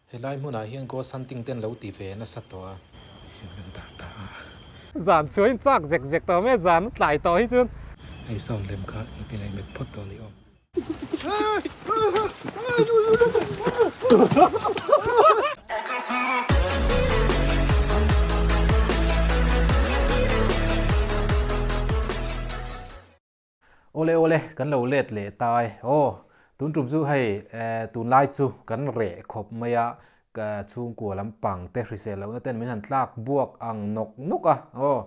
Helai hmunah hian ghost hunting te an lo ti ve nasa tawh a. Hian kan dah ta a. Zan chu a inchak zek zek tawh mai a, zan a tlai tawh hi chuan. Hei sound lem kha engtin a inmet phawt tawh a ni aw. Awle awle kan lo let leh ta e aw tun tum chu hei tunlai chu kan reh khawp mai a ka chhungkua lampang te hrisel lohna ten min han tlak buak ang nawk nawk a aw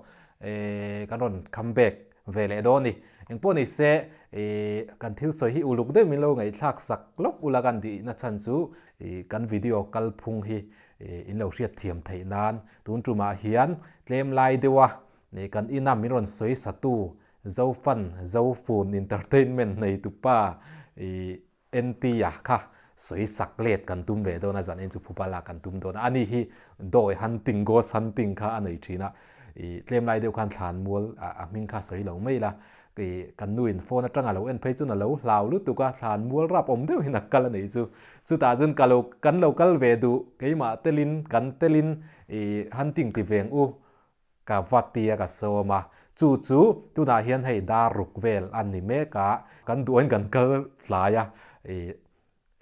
kan rawn come back ve leh dawn a ni engpawh ni se kan thil sawi hi uluk deuh min lo ngaihthlak sak lawk ula kan tihna chhan chu kan video kalphung hi in lo hriatthiam theih nan tun tumah hian tlem lai deuh a kan ina min rawn sawi satu Zofan, Zofun Entertainment neitupa i NT-a kha sawi sak let kan tum ve dawn a, zan en chu phupa lak kan tum dawn a. Ani hi dawi hunting, ghost hunting kha a nei thin a, i tlem lai deuh khan thlan mual a hming kha sawi lo mai la, i kan nuin phone atanga lo en phei chuan a lo hlau lutuk a, thlan mual rap awm deuhin a kal a nih chu. Chutah chuan ka lo kan lo kal ve duh, keimah telin kan telin i hunting ti veng u Ka va tia ka sawm a, chu chu tunah hian hei dar ruk vel a ni mek a, kan duhin kan kal tlai a, ih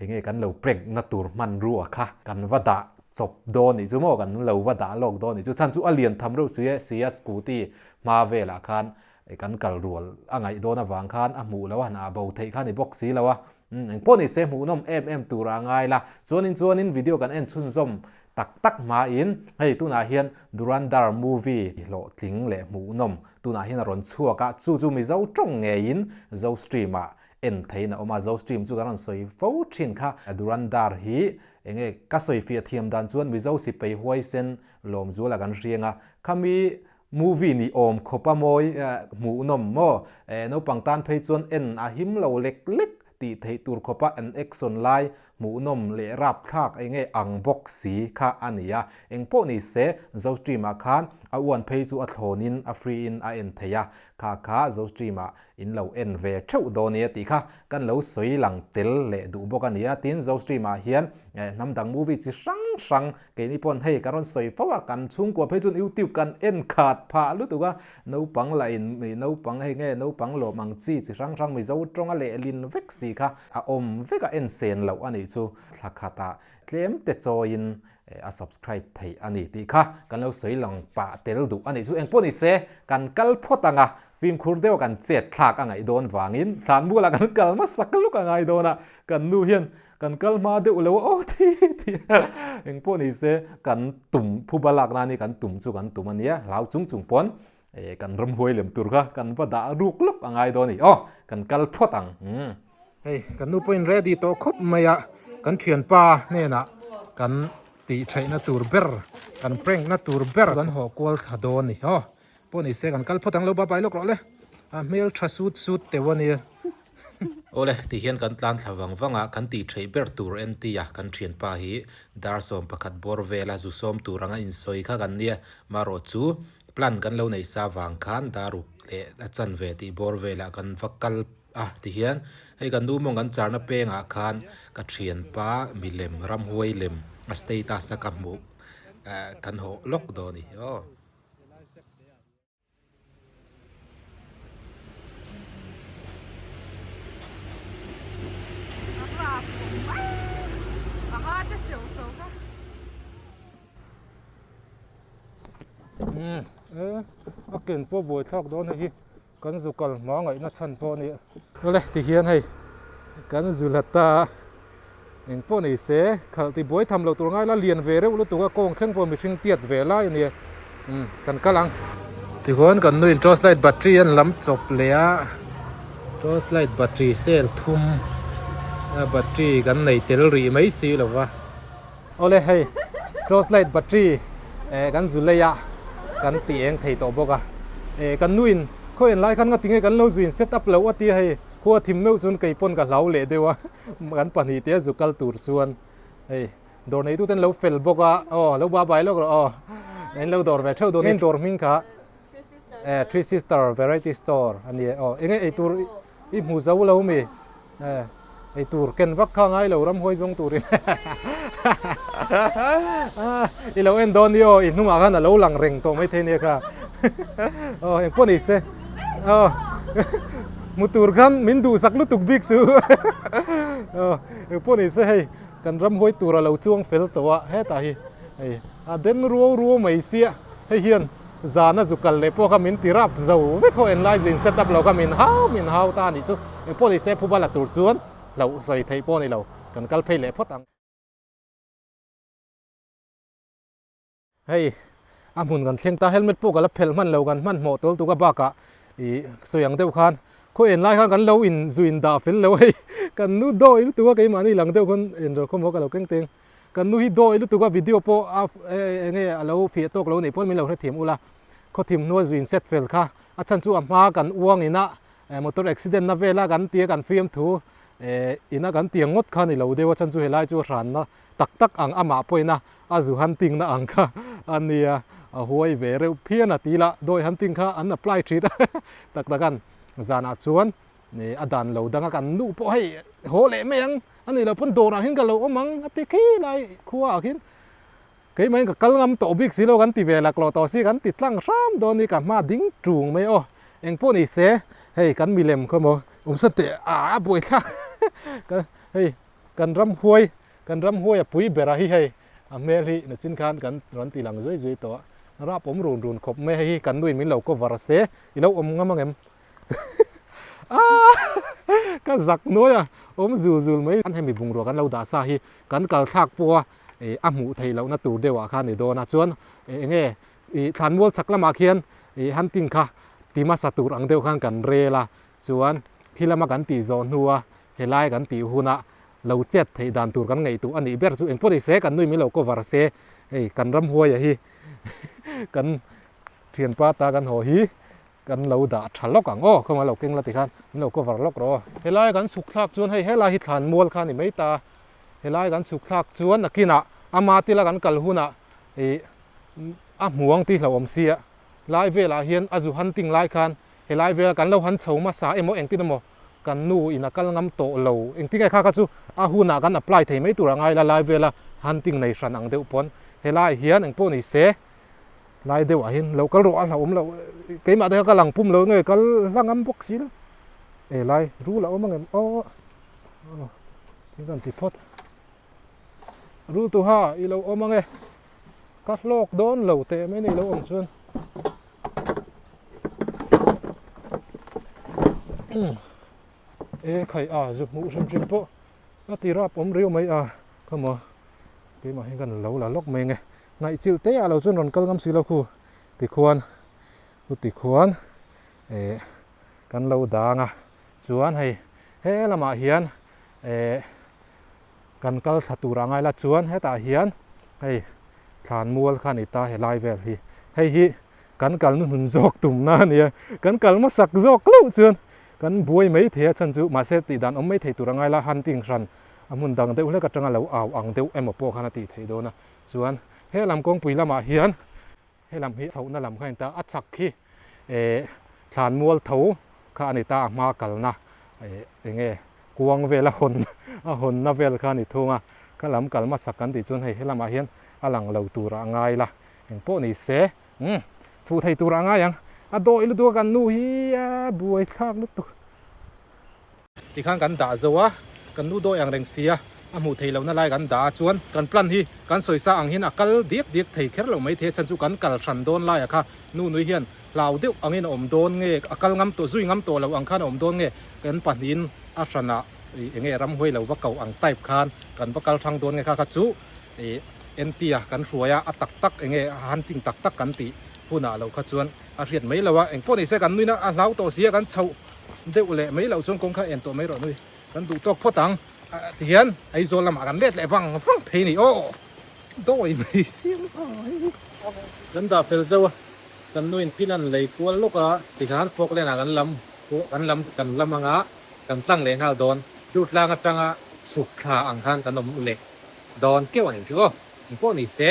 enge kan lo prank na tur hmanrua kha kan va dah chawp dawn nih chu maw, kan lo va dah lawk dawn nih chu, chhan chu a lian tham reuh sui e, sia scooty hma velah khan kan kal rual a ngaih dawn avang khan a hmuh loh a, han ah bo theih kha a ni bawk si lo a, umm engpawh ni se hmuhnawm em em tur a ngai la, chuanin chuanin video kan en chhunzawm Tak tak hmain hei tunah hian Durandar movie hlawhtling leh hmuhnawm tunah hian a rawn chhuak a, chu chu Mizo tawng ngeiin Zostream ah en theiin a awm a, Zostream chu kan rawn sawi fo thin kha. Durandar hi enge ka sawi fiah thiam dan chuan Mizo sipai huaisen lawmzuala kan hriang a, khami movie ni awm khawpa mawi hmuhnawm maw naupang tan phei chuan en a him lo lek lek tih theih tur khawpa an action lai hmuhnawm leh rapthlak eng nge ang bawk si kha a ni a, engpawh ni se Zostream ah khan a uan phei chu a thlawn in a free in a en thei a, kha kha Zostream ah in lo en ve theuh dawn nia tih kha kan lo sawi lang tel leh duh bawk a ni a, tin Zostream ah hian hnam dang movie chi hrang hrang keini pawn hei kan rawn sawi fo a, kan chhungkua phei chuan YouTube kan en khat phah lutuk a, Naupang lah in naupang hei nge naupang lawm ang chi chi hrang hrang Mizo tawnga lehlin vek si kha a awm vek a en sen loh a nih chu thla khatah tlem te chawiin a subscribe theih a ni tih kha kan lo sawi lang pah tel duh a nih chu engpawh ni se kan kal phawt ang a fimkhur deuh a kan chet thlak a ngaih dawn vangin thlanmualah kan kal hmasak luk a ngai dawn a kan nu hian Kan kal hma deuh lo a aw thi thi engpawh ni se kan tum phuba lak nan hi kan tum chu kan tum a nia hlau chung chung pawn kan ramhuai lem tur kha kan va dah ruk lawk a ngai dawn a ni aw kan kal phawt ang umm. Hei kan nu pawhin ready tawh khawp mai a kan thianpa hnenah kan tih theihna tur ber kan prank na tur ber kan haw kual thla dawn a ni aw pawh ni se kan kal phawt ang lo bye bye lawk rawh le a hmel tha sut sut teuh a nia. Awle, ti hian kan tlan thla vang vang a, kan tih theih ber tur NT a kan thianpa hi dar 11 bawr vela zu sawm tur anga insawi kha kan nia, marawh chu plan kan lo neih sa vang khan dar ruk leh a chanve tih bawr velah kan va kal a ti hian hei kan nu mawng kan charna pengah khan ka thianpa milem ramhuai lem a status a ka hmuh kan hawh lawk dawn a ni aw. A ken pawh buai thlak dawn hei hi kan zu kal hma ngaihna chhan pawh a ni awle tihian hei kan zu la ta a eng pawh nei se khalh ti buai tham loh tur ngai la lian ve reuh lutuk a kawng thleng pawh mihring tiat ve lai a nia umm kan kal ang. Tichuan kan nuin torch light battery an lam chawp leh a torch light battery cell thum a battery kan nei tel rih mai si lo va. Awle hei torch light battery eh kan zu lei a kan ti eng thei tawh bawk a eh kan nuin khawi en lai khan nga tinge kan lo zu in set up loh a tia hei khua thim meuh chuan kei pawn ka hlau leh deuh a. Kan pahnih te zu kal tur chuan hei dawr nei tute an lo fel bawk a aw lo ba bai lawk rawh aw an lo dawr ve theuh dawn in dawr hming kha eh three sister variety store a ni e aw enge ei tur i hmu zo lo mi eh Ei tur ken vak kha ngai lo ramhuai zawng turin i lo en dawn ni aw i hnungah khan a lo lang reng tawh maithei nia kha aw engpawh ni se aw hmu tur khan min duhsak lutuk bik su aw engpawh ni se hei kan ramhuai tur a lo chuang fel tawh a hetah hi hei a den ruau ruau mai sia hei hian zana zu kal leh pawh kha min ti rap zo vek ho enlai zu in set up lo kha min hau min hau ta a nih chu engpawh ni se phuba la tur chuan hlauh sawi theih pawh a ni lo kan kal phei leh phawt ang. Hei a hmun kan thleng ta helmet pawh ka la phelh hman lo kan hmanhmawh tawl tuk a bakah ih sawi ang deuh khan khaw en lai khan kan lo in zu in dah fel lo hei kan nu dawi lutuk a keimahni lang deuh khawn en rawh khawm haw ka lo keng teng. Kan nu hi dawi lutuk a video pawh a enge a lo fiah tawk lo nih pawn min lo hrethiam ula khawthim hnuai zuin set fel kha a chhan chu a hma kan uang ina motor accident na vela kan tia kan fiam thu ina kan tiang ngawt kha ni lo deuh a chhan chu helai chu hran na tak tak ang amah pawhin a a zu hunting na ang kha a nia a huai ve reuh phian a tila dawi hunting kha an apply thin a tak tak an zanah chuan A dan lo dang a kan nuh pawh hei haw leh mai ang a nih loh pawn dawrah hian ka lo awm ang a ti khi lai khuaah khian keimah in ka kal ngam tawh bik si lo kan ti ve laklawh tawh si kan ti tlang hram dawn ni ka hma ding tung mai aw engpawh ni se hei kan milem khaw maw awmsa teh a a buai thlak hei kan ramhuai kan ramhuai a pui ber a hi hei a hmel hi nachin khan kan rawn ti lang zui zui tawh a rap awm run run khawp mai hei hi kan nuin min lo cover se i lo awm ngam ang em. Ka zak nuai a, awm zul zul mai. Hemi bungrua kan lo dah sa hi kan kal thlak pawh a a hmuh theih lohna tur deuh ah khan ni dawn a, chuan eng nge ih thlanmual chhak lamah khian ih hunting kha ti hmasa tur ang deuh khan kan rel a, chuan thi lama kan tih zawh hnua helai kan tih hunah lo chet theih dan tur kan ngaihtuah a nih ber chu engpawh ni se kan nui min lo cover se hei kan ramhuaia hi kan thianpa ta kan haw hi. Kan lo dah tha lawk ang aw, khawng a lo keng la tikhan min lo cover lawk rawh aw. Helai kan chhuk thlak chuan hei helai hi thlan mual kha a ni mai ta, helai kan chhuk thlak chuan nakinah ama tila kan kal hunah ih a hmuang tih hlauhawm sia lai velah hian a zu hunting lai khan helai vela kan lo han chho hmasa emaw engtin emaw kan nu in a kal ngam tawh lo engtin nge kha kha chu a hunah kan apply thei mai tur a ngai la lai vela hunting nei hran ang deuh pawn helai hian engpawh ni se. Lai deuh ah hian lo kal rawh a hlauhawm loh keimah te kha ka lang pum lo nge kal hla ngam bawk si lo e lai rul a awm ang em aw thil kan ti phawt rul tu ha i lo awm ang e ka hlawk dawn lo teh mai nei lo awm chuan e khai a zu hmuh hrim hrim pawh a ti rap awm riau mai a khamaw keimah hian kan lo la lawk mai ang e. Ngaih chilh te ah lo chuan rawn kal ngam si lo khu tikhuan chu tikhuan eh kan lo dang a chuan hei he lamah hian eh kan kal thla tur ah ngai la chuan hetah hian hei thlan mual kha a ni ta helai vel hi hei hi kan kal hnuhnun zawk tumna a nia kan kal hmasak zawk hlauh chuan kan buai mai thei a chhan chu mahse tih dan awm mai thei tur a ngai la hunting hran a hmun dang deuh hlek atanga lo au ang deuh emaw pawh khan a tih theih dawn a. Chuan he lam kawngpui lamah hian he lam hi chhohna lam kha a ni ta, a chhak khi eh thlanmual tho kha a ni ta, a hma kalna eh eng nge kuang vel a hawn a hawnna vel kha a ni thung a, kha lam kal hmasak kan tih chuan hei he lamah hian a lang lo turah a ngai la, engpawh ni se umm fuh thei turah a ngai ang, a dawi lutuk a kan nu hi a buai thlak lutuk. Tikhan kan dah zo a, kan nu dawi ang reng sia, a hmuh theih lohna lai kan dah a, chuan kan plan hi kan sawisa ang hian a kal diak diak thei kher lo mai thei a, chhan chu kan kal hran dawn laiah kha nu nui hian hlau deuh angin a awm dawn nge, a kal ngam tawh zui ngam tawh lo ang khan a awm dawn nge, kan pahnihin a hranah ih enge ramhuai lo va koh ang type khan kan va kal hrang dawn nge kha kha chu ih entia kan hruai a, a tak tak enge hunting tak tak kan tih hunah loh kha chuan a hriat mai lo a, engpawh ni se kan nuina a hlau tawh sia kan chhoh. Deuh leh mai loh chuan kawng kha en tawh mai rawh nui kan duh tawk phawt ang ti hian Aizawl lamah kan let leh vang vang thei ni aw dawi mai siam ai. Kan dah fel zauh a kan nuin thil an lei kual lawk a ti khan Falkland ah kan lam kan lam kan lam anga kan tlang leh nghal dawn Durtlang atanga chhuk thla ang khan kan awm leh dawn keuh ang chu aw engpawh ni se.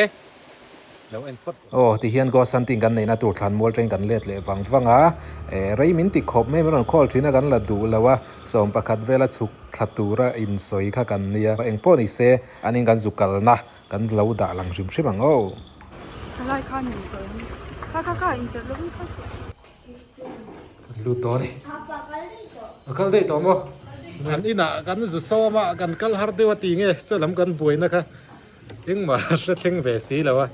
Lo en phawt. Aw, tihian Ghost Hunting kan neihna tur thlan mual teng kan let leh vang vang a, eh rei min ti khawp mai min rawn call thin a kan la duh lo a, sawm pakhat vela chhuk thla tura insawi kha kan nia, engpawh ni se an in kan zu kalna kan lo dah lang hrim hrim ang aw. Thalai khan min tawh em? Kha kha kha inchelh lovin kha suh. Kan lut tawh a ni. A kal daih tawh maw? Kan inah kan zu sawm a, kan kal har deuh a ti nge saw lam kan buaina kha engmah hre thleng ve si lo a.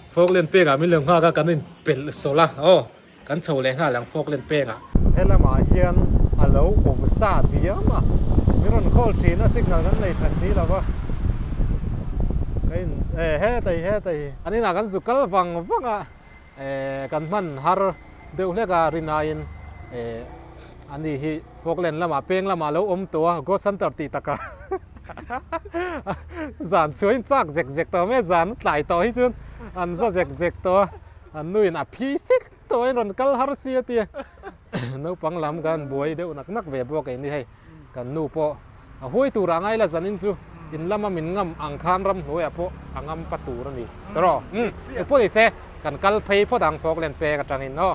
Falkland pengah min lo nghak a, kan inpelh sawlh a, aw kan chho leh nghal ang Falkland pengah. Helamah hian a lo awm sa diam a, min rawn call thin a signal kan nei tha si lo va. Ka in eh hetei hetei an inah kan zu kal vang vang a. Kan hman har deuh hlek a rinaiin ani hi Falkland lamah peng lamah lo awm tawh a Ghost Hunter tih takah zan chuain chak zek zek tawh mai a zan a tlai tawh hi chuan an za zek zek tawh a an nuin a phi sek tawh a in rawn kal har si a tia naupang lam kan buai deuh nak nak ve bawk a ni hei kan nu pawh a huai tur ah ngai la zanin chu in lama min ngam ang khan ramhnuaiah pawh a ngam pa tur a ni tawh umm engpawh ni se kan kal phei phawt ang Falkland pek atangin aw.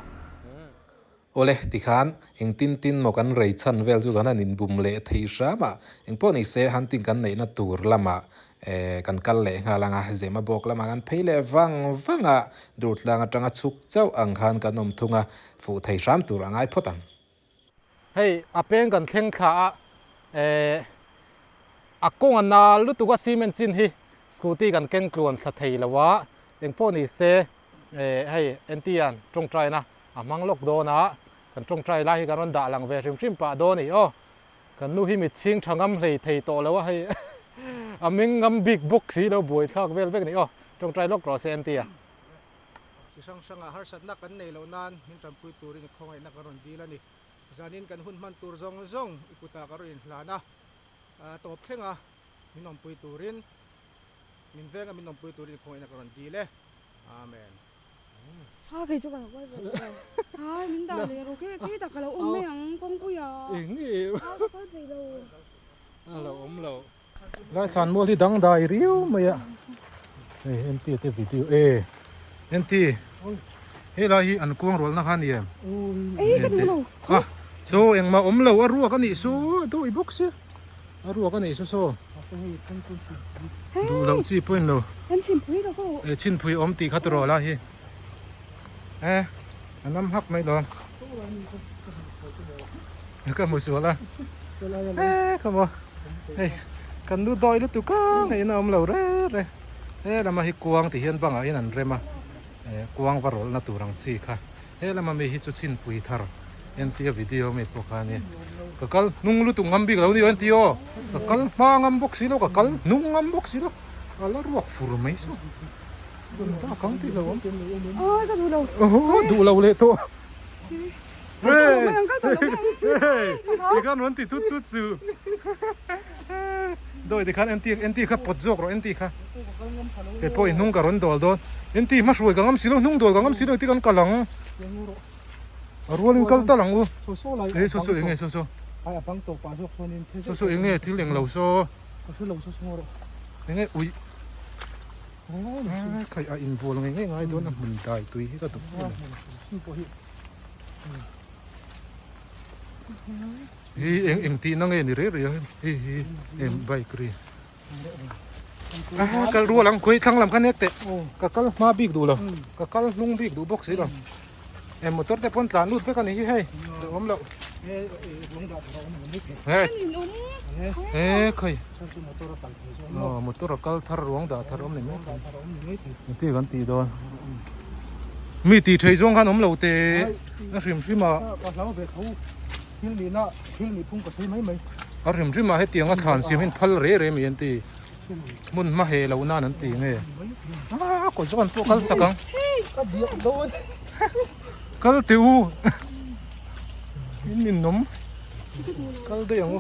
Awle tikhan engtin tin maw kan rei chhan vel chu kan han inbum leh thei hram a engpawh ni se hunting kan neihna tur lamah eh kan kal leh nghal ang a Zema bawk lamah kan phei leh vang vang a Durtlang atanga chhuk chauh ang khan kan awm thung a fuh thei hram tur a ngai phawt ang. Hei a peng kan thleng thla a eh a kawng a nal lutuk a cement chin hi scooty kan keng tluan thla thei lo a engpawh ni se eh hei NT-a'n tawngtaina a hmang lawk dawn a kan tawngtai lai hi kan rawn dah lang ve hrim hrim pah dawn a ni aw kan nu hi mitchhing tha ngam hlei thei tawh lo a hei a meng ngam bik bawk si lo buaithlak vel vek a ni aw tawngtai lawk rawh se NT-a. Chi hrang hrangah harsatna kan nei loh nan min tanpui turin i khawngaihna kan rawn dil a ni. Zanin kan hun hman tur zawng zawng i kutah ka rawn inhlan a, tawp thlenga min awmpui turin, min venga min awmpui turin i khawngaihna ka rawn dil e. Amen. Ha kei chu ka lo kal ve tawh lo. Hai min dah leh rawh ke ke tak ka lo awm mai ang kawngpui ah. Eng nge? Ha ka kal peih lo. A lo awm lo. Lai thlan mual hi dangdai riau mai a hei nt te video e nt helai hi an kuang rualna kha a ni em a chaw engmah awm lo a ruak a nih chu a dawih bawk sia a ruak a nih chu saw duh loh chi pawh a ni lo e chhinpui awm tih kha tawh lai hi e a nam hak mai lo Ka hmu sual a e ka maw hei kan nu dawi lutuk a ngaihna awm lo re re he lama hi kuang ti hian bangah hian an rem a eh kuang va rawlhna tur ang chi kha he lama mi hi chu chhinpui thar entia video mi pawh kha a ni ka kal hnung lutuk ngam bik lo ni aw entia aw ka kal hma ngam bawk si lo ka kal hnung ngam bawk si lo a la ruak fur mai saw rawn dak ang tih lo awm duh lo leh tawh. Tikhan rawn ti tut tut chu dawi tikhan enti enti kha pawt zawk rawh enti kha kei pawh i hnung ka rawn dawl dawn enti hmahruai ka ngam si lo hnung dawl ka ngam si lo ti kan kal ang a rualin kal tal ang u he saw saw enge saw saw saw saw enge thil eng lo saw enge ui Khai a inbual ngei ngei ngai dawn a hmun dai tui hi ka duh em hi eng eng tihna nge ni reh reh a hei hi em bike ri a kal rual ang khawi thlang lam kha nek teh ka kal hma bik duh lo ka kal hnung bik duh bawk si lo em motor te pawn tlan lut vek a ni hi hei duh awm loh he khawi aw motor a kal thar ruang dah thar awm ni mai thei ti kan tih dawn mi tih thei zawng khan awm lo te a hrim hrim a a hrim hrim a hetiang a thlan siam hian phal re re mai an ti hmun hma heh loh nan an ti nge a kawt zawk an pawh kal chak ang kal teh u in ninawm kal daih ang u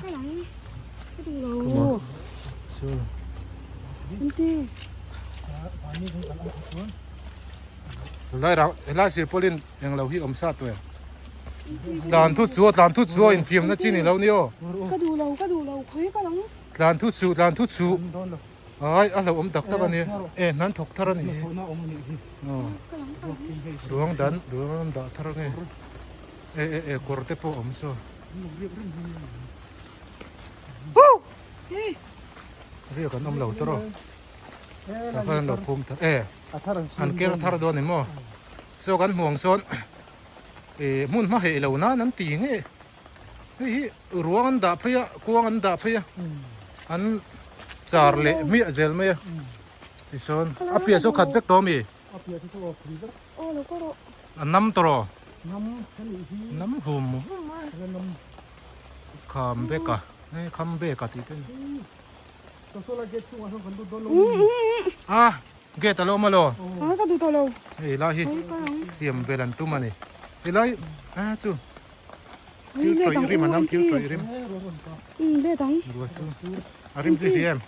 Helai rah helai sirpawlin englo hi awm sa tawh em tlan thut chu tlan thut chu infiamna chi ni lo ni aw ka duh lo ka duh lo khawi ka lang tlan thut suh tlan thut suh. Ai a hlauhawm tak tak a ni e hnan thawk thar a nih hi ruang dan ruang an dah thar nge e e e kawr te pawh a awm saw riak an awm lo tawrh aw tah khan an lo phum thar e an ker thar dawn ni maw saw kan hmuh ang sawn eh hmun hma heh lo nan an ti nge. Hei hi ruang an dah phei a, kuang an dah phei a, an char leh hmiah zel mai a, tichuan a piah saw khat vek tawh a mi? A nam tawh rawh, nam hum hum a, kham bek a, hei kham bek a tih te a ni. A gate a lo awm alaw? Hei lai hi siam vel an tum a ni, helai a chu. Thil tawih rim an am thil tawih rim. Rua chu a rim chu hria em?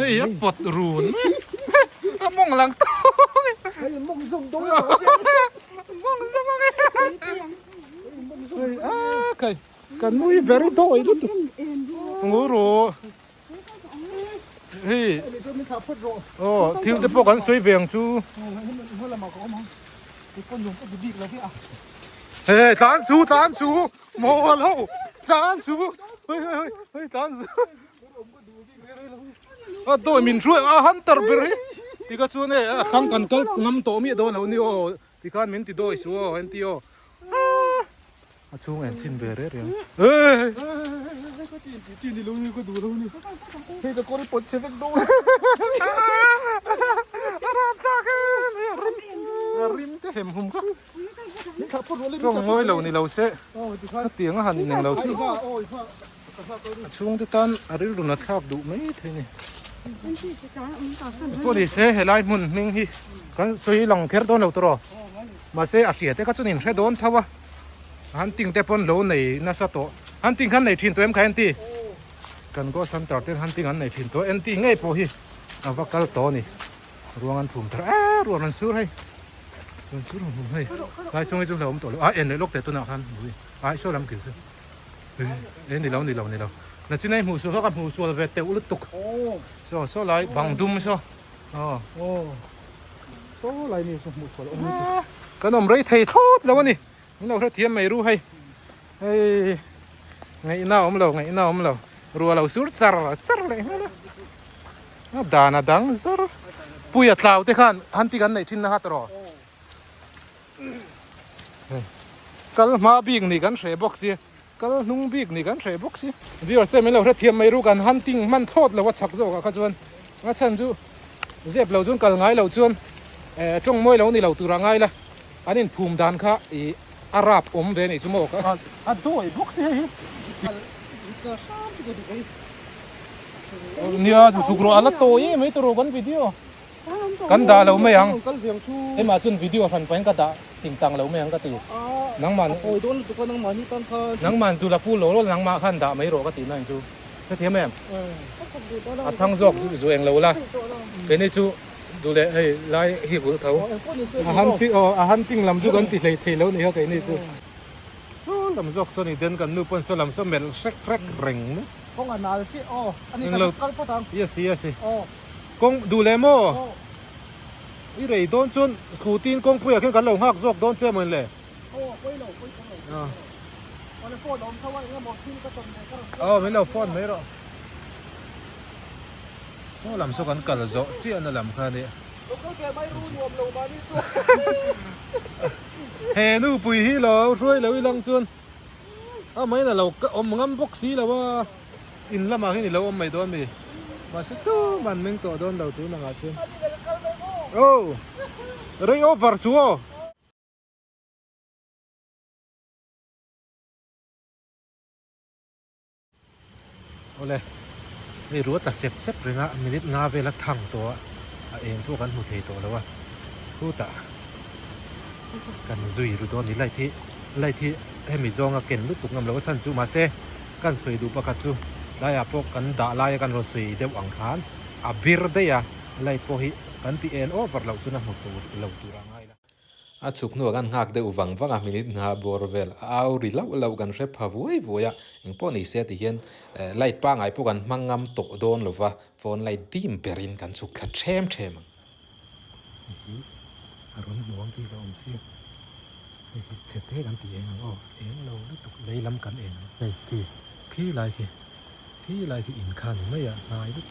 Hei a pawt run mai. A mawng lang tawng e. Mawng zawm ang e. Hei a kai ka nui very dawi lutuk. Nguru. Hei aw thil te pawh kan sawi ve ang chu hei tlan chu tlan chu maw lo tlan chu hei hei hei hei tlan chu a dawi min hruai a hunter ber hi tikha chuan hei a thlang kan kal ngam tawh miah dawn lo ni aw tikhan min ti dawi suh aw en ti aw. A chhung en chhin ve reh reng. Rim te hem hum kha. Tawng ngawi lo ni lo se. Hetiang a han ineng lo chu. A chhung te tan a rilru na thlak duh mai thei ni. Pawh ni se helai hmun hming hi kan sawi lang kher dawn lo tawh. Mahse a hria te kha chuan in hre dawn tho a. Hunting te pawn lo nei nasa tawh. Hunting khan nei thin tawh em kha en ti? Kan Go Center ten hunting an nei thin tawh. En ti ngei pawh hi a va kal tawh a ni. Ruang an phum thar a, ruang an sur hei. Ruang sur hum hum hei. Lai chung hi chu hlauhawm tawh lo. A en leh lawk teh tunah khan bui. Ai saw lam kil chu. E ni lo ni lo ni lo. Nachin a i hmuh sual kha ka hmuh sual ve teuh lutuk. Saw saw lai bang dum saw. Aw. Saw lai mi chu hmuh sual awm lutuk. Kan awm rei thei thlawt lo a ni. Min lo hrethiam mai ru hei. Hei ngaihna awm lo ngaihna awm lo. Rua lo sur char char leh nghal a. A dan a dang zar. Puia tlau te khan han ti kan neih thin na kha tawh. Kal hma bik ni kan hreh bawk si. Kal hnung bik ni kan hreh bawk si. Viewers te min lo hrethiam mai ru kan hunting hman thlawt lo a chak zawk ah kha chuan a chhan chu zep lo chuan kal ngai lo chuan eh tawng mawi lo ni lo tur ah ngai la an in phum dan kha ih a rap awm ve nih chu maw ka a dawi bawk si hei hi hram chu ka duh hei nia zuk rawh a la tawi em mai tawh kan video Kan dah lo mai ang. Hemah chuan video hran pahin ka dah ting tang lo mai ang ka ti. Nangman Nangman zu la pu lo lo nangmah khan dah mai rawh ka tih na in chu. Hrethiam em? A thang zawk zu eng lo la. Keini chu duh leh hei lai hi hul tho. A hunting aw a hunting lam chu kan ti hlei thei lo nih kha keini chu. Saw lam zawk saw ni den kan nu pawn saw lam saw melh hrek hrek reng mai. Kawng a nal si aw. Ani ka kal phawt ang. Yes yes. Kawng duh leh maw? I rei dawn chuan scooty in kawngpuiah khian kan lo nghak zawk dawn che mawin le? Aw min lo phone mai rawh. Saw lam saw kan kal zawh chiah na lam kha ania. He nupui hi lo hruai lo ilang chuan a main a lo awm ngam bawk si lo a. In lamah hian i lo awm mai dawn mi? Mahse tumah an meng tawh dawn lo tun angah chuan. Aw! Rei over chu aw! Awle, hei ruat tla sep sep reng a, minute nga vel a thang tawh a, a eng pawh kan hmu thei tawh lo a, khutah kan zui ru dawn ni light hi light hi hemi zawnga ken lutuk ngam lo a chhan chu mahse Kan sawi duh pakhat chu tlaiah pawh kan dah laia kan rawn sawi deuh ang khan a bir daih a, light pawh hi kan ti en over loh chuan a hmu tur lo tur a ngai la. A chhuk hnuah kan nghak deuh vang vang a, minute nga bawr vel a au ri lauh lauh kan hre pha vuai vuai a, engpawh ni se ti hian light pangngai pawh kan hmang ngam tawh dawn lo va, phone light dim berin kan chhuk thla them them ang. Hei hi a rawn hmu ang tih ka awm si, hei hi chhe te kan ti eng ang aw, eng lo lutuk lei lam kan en ang. Hei khi khi lai khi khi lai khi in kha ni mai a hnai vek.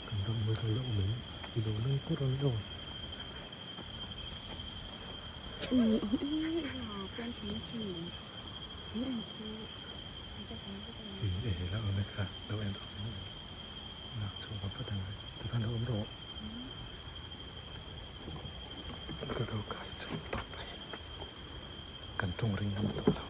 Kan ram mawi kha ilo awm em? Ilo leng kur ang aw. E la awm e kha lo en rawh lak chhuak a vat ang tikhan lo awm rawh ka lo kai chhuak tawp mai kan tawng ring ngam tawh lo.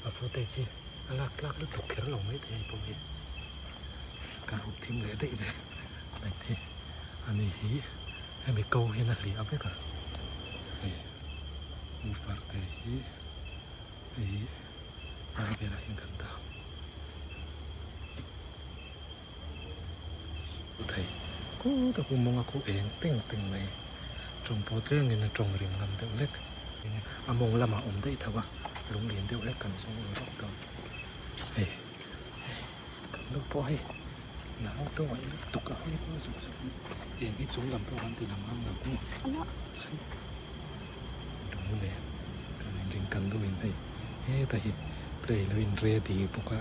A footage hi a lak tlak lutuk kher lo mai thei pawh hi kan hup thim leh daih che light hi a ni hi hemi ko hian a hliah vek a hei woofer te hi hei lai velah hian kan dah thei khu tak u mawnga khu eng teng teng mai tawng pawh tlengin a tawng rim ngam deuh hlek a mawng lamah awm daih tho a lung lian deuh hlek kan zawng ur rawk dawn hei hei kan nu pawh hei nau te uaih lutuk a hawi kual zawk zawk mai eng hi chung lam pawh kan ti lang ngam lo maw lung nen kan inring kan lu in hei heta hi play lo in ready bawk a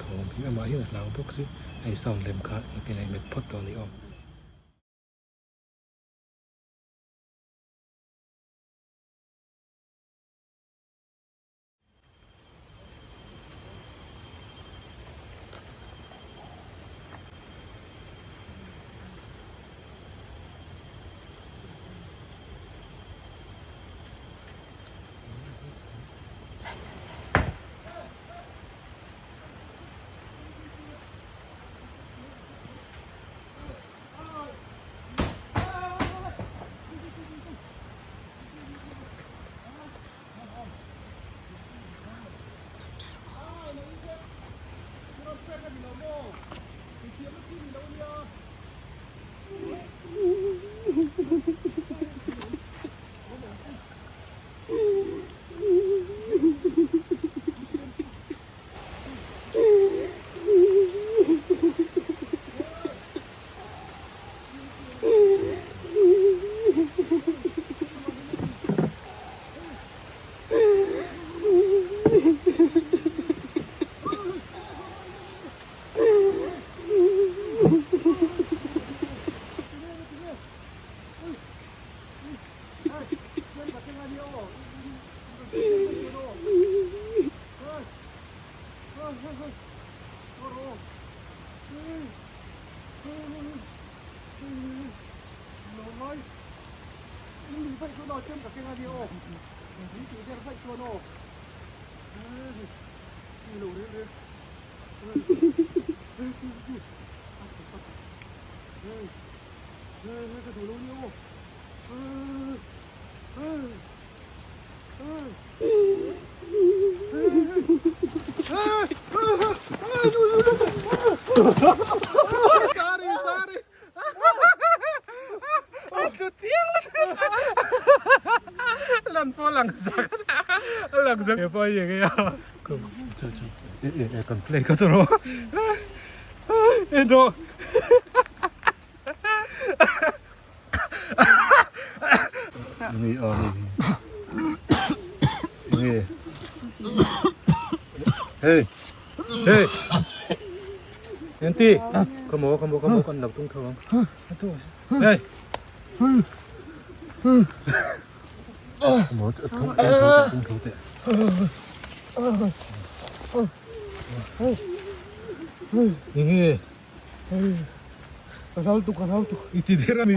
thawm hi amah hian a hlau bawk si hei sound lem kha nakin a in met phawt tawh a ni awm. Hey hey Enti come on come on come on kan lo tung tho ang hey come on thung tung tho teh Enge Ka hlau tuk ka hlau tuk I ti der a ni.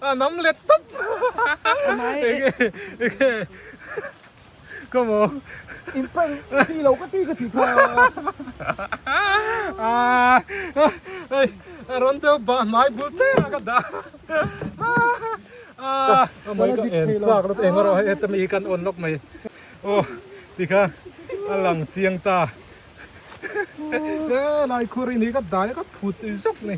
A nam let tawp. Enge enge Come on. In prank chi lo ka ti ka ti kha. Ah, hei a rawn deuh bah hmai bul te a ka dah. Ah, mai ka en chak lut eng erawh hei heta mi hi kan on lawk mai. Aw tikhan a lang chiang ta. E lai khur in hi ka dai a ka phut zuk ni.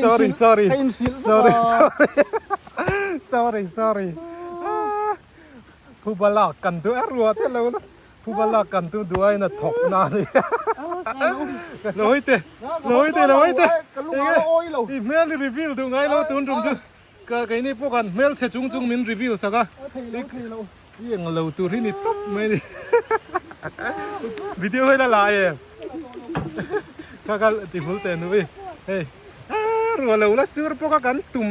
Sorry sorry sorry sorry sorry sorry phuba lak kan duh a rua te lo la phuba lak kan duh duh ain a thawk na ani lo hawi te lo hawi te lo hawi te i hmel i reveal duh ngai lo tun tum chu ka keini pawh kan hmelchhe chung chung min reveal sak a I eng lo tur hi ni tawp mai ni. Video hi la la em. Kha kha ti hmul teh nu i. Hei ruah lo la sur bawk a kan tum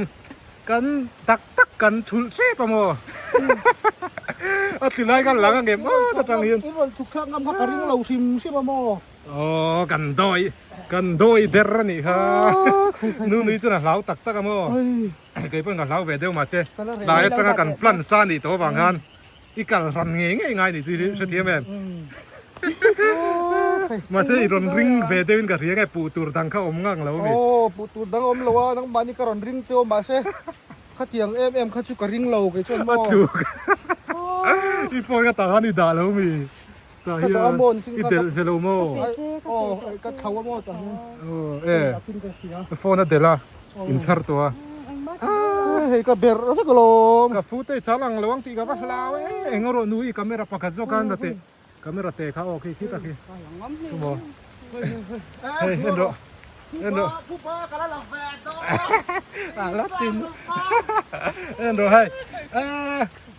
kan tak tak kan thulh hrep a maw. A tli lai khan lang angem aw ta tang hian. I rawn chhuk thlak ngam kha ka ring lo hrim hrim a maw. Aw kan dawi kan dawi der a nih kha. Nu nui chuan a hlau tak tak a maw. Kei pawn ka hlau ve deuh mahse tlai atanga kan plan sa nih tawh avang khan i kal hran ngei ngei ngai nih chu i hrethiam em? Mahse i rawn ring ve deuhin ka hria nge puh tur dang kha awm ngang lo ami? Aw puh tur dang awm lo a nangmahni ka rawn ring cheu mahse khatiang em em kha chu ka ring lo kei chuan maw? A tluk i phone ka tah khan i dah lo mi? Tah hian i delh ze lo maw? Aw ka thlo a maw tah hian. Aw e phone a delh a in chhar tawh a. Hei ka ber vek alawm. Ka footage chal ang lo ang tih ka va hlau e. Eng erawh nui camera pakhat zawk a na teh camera te kha aw khi khi tak hi. Chu maw. Hei en rawh en rawh. A la tin en rawh hei.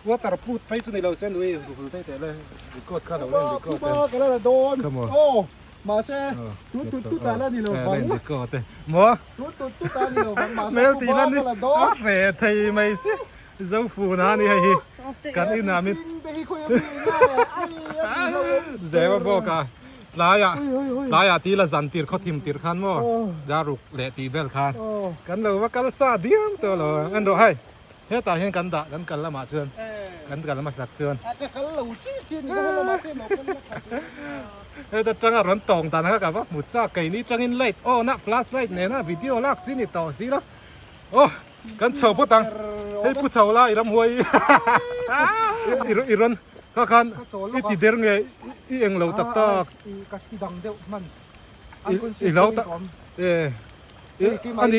Water put phei chu ni lo se nui hul daih teh le record kha lo en record e. Ka la la dawn aw mahse tut tut tut a la ni lo vang record e maw tut tut tut a ni lo vang mahse hmel tih lan hi a hreh thei mai si zo fun a ni hei hi kan inah min zema bawk a tlaiah tlaiah tih la zan tir khaw thim tir khan maw daruk leh tih vel khan kan lo va kal sa diam tawh lo en rawh hei. Hetah hian kan dah kan kal lamah chuan kan kal hmasak chuan Ka kal lo chi chi ni ka lamah te lo kal la khat Heta tanga rawn tawng dan kha ka va hmu chak keini tangin light on a flash light nena video lak chi ni tawh si lo aw kan chho phawt ang hei pu chho la i ram huai i rawn kha khan i ti der nge i eng lo tak tak ka thi dang deuh hman i hlau tak e Ani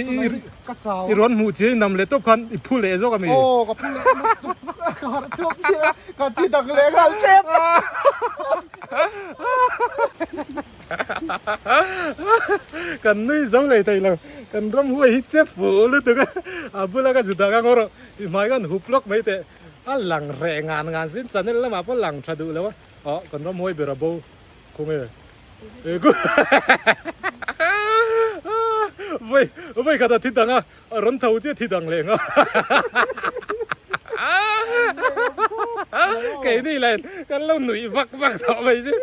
i rawn hmuh chiah i nam leh tawp khan i phu leh zawk a mi? Aw ka phu leh lutuk ka harh chhuak chiah a ka ti dak leh nghal tep. Kan nui zo leh thei lo kan ram huai hi che fuh lutuk a a bula ka zu dak a ngaw rawh i hmai khan hup lawk mai teh a lang reh ngan ngan sin channel lamah pawh lang tha duh lo a aw kan ram huai ber a bo khawnge. Vai vai khat a thi dang a, a rawn tho chiah thi dang leh nga. Keini lah in kan lo nuih vak vak tawh mai chu.